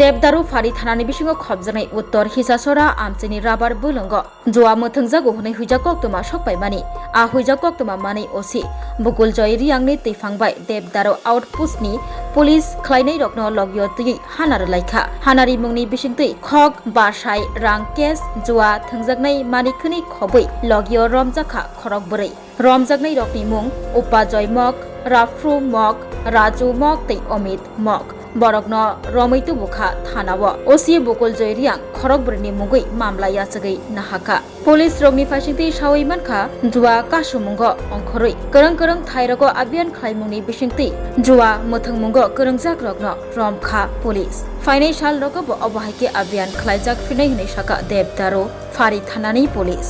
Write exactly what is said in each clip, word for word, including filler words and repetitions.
Debdaru Phari thanani bisingo khopjaknai Uttor Hisasora amchaini Rabar bwlwngo jua mwthwngjago hwnwi huijak koktwma sokpaimani. A huijak koktwma manwi O C Bukul Joy Riangni twiphang bai Debdaru outpost ni police khlainairokno logio twiwi hana rwlaikha. Hana rimungni bisingtwi khok, bwsai, rang cash, jua thwngjaknai manikhwnwi khobwi logio romjakha khorok bwrwi. Romjaknairokni mung Upajoy Mok, Raphru Mok, Raju Mok tei Omit Mok. Borokno romwi tubukha thanao. O C Bukul Joy Riang khorok bwrwini mungwi mamla yachagwi nahakha. Police rokni phaisingtwi sawi mankha, jua kasumungo ongkhorwi kwrwng kwrwng thairogo abiyan khlaimungni bisingtwi jua mwthwngmungo kwrwngjakrokno romkha police. Phainai salrogo bo obo hai khe abiyan khlaijak phinai hwnwi sakha Debdaru Phari thanani police.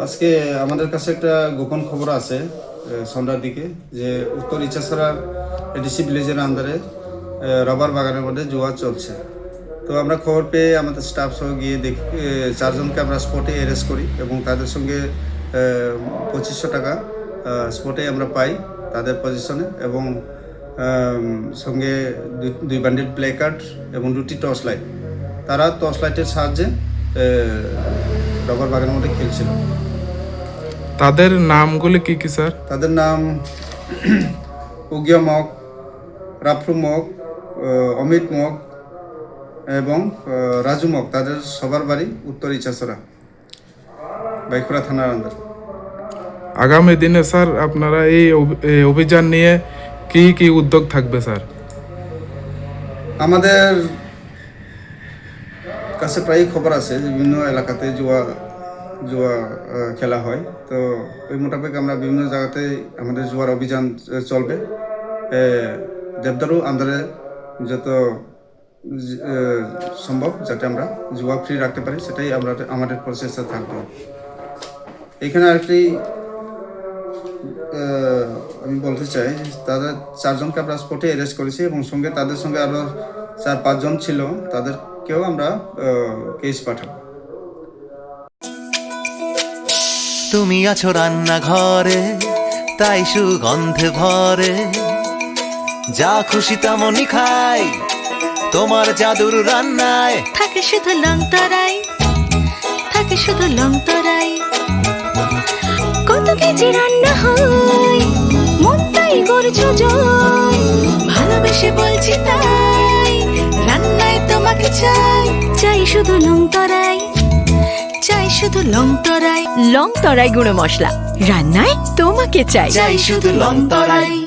আজকে আমাদের কাছে একটা গোপন খবর আছে, এ, সন্ধ্যার দিকে, যে উত্তর ইছাছড়া এডিসি ভিলেজের আন্ডারে, এ, রাবার বাগানের মধ্যে জুয়া চলছে। তো আমরা খবর পেয়ে আমাদের স্টাফ সহ গিয়ে দেখি, এ, চারজনকে আমরা স্পটে অ্যারেস্ট করি এবং তাদের সঙ্গে, এ, পঁচিশশো টাকা, আ, স্পটে আমরা পাই তাদের পজিশনে এবং আম, সঙ্গে দুই, দুই বান্ডিল প্লে কার্ড এবং দুটি টর্চ লাইট। তারা টর্চ লাইটের সাহায্যে, এ, রাবার বাগানের মধ্যে খেলছিল। তাদের নামগুলি কি কি, স্যার? তাদের নাম উগিয়া মগ, রাফরু মগ, আ, অমিত মগ এবং, আ, রাজু মগ। তাদের সবার বাড়ি উত্তর ইছাছড়া। বাইখুড়া থানার আন্ডার। আগামী দিনে স্যার, আপনারা এই অভি-, এই অভিযান নিয়ে কি কি উদ্যোগ থাকবে স্যার? আমাদের কাছে প্রায়ই খবর আছে যে বিভিন্ন এলাকাতে জুয়া, জুয়া, আহ, খেলা হয়। তো ওই মোতাবেক আমরা বিভিন্ন জায়গাতে আমাদের জুয়ার অভিযান, আহ, চলবে। এ, দেবদারু আন্ডারে যত যে, আহ, সম্ভব যাতে আমরা জুয়া ফ্রি রাখতে পারি, সেটাই আমরা, আমাদের প্রচেষ্টা থাকবে। এখানে আরেকটি, আহ, আমি বলতে চাই, তাদের চারজনকে আমরা স্পটে অ্যারেস্ট করেছি এবং সঙ্গে, তাদের সঙ্গে আরও চার পাঁচজন ছিল, তাদেরকেও আমরা, আহ, কেস পাঠাবো। তুমি আছো রান্নাঘরে, তাই সুগন্ধে ভরে। যা খুশি তেমনই খাই, তোমার জাদুর রান্নায়। থাকে শুধু লং তরাই, থাকে শুধু লং তরাই। কত কেজি রান্না হয়, মনটাই করছো জয়। ভালোবেসে বলছি তাই, রান্নায় তোমাকে চাই। চাই শুধু লং তরাই, চাই শুধু লং তরাই। লং তরাই গুঁড়ো মশলা, রান্নায় তোমাকে চাই। চাই শুধু লং তরাই।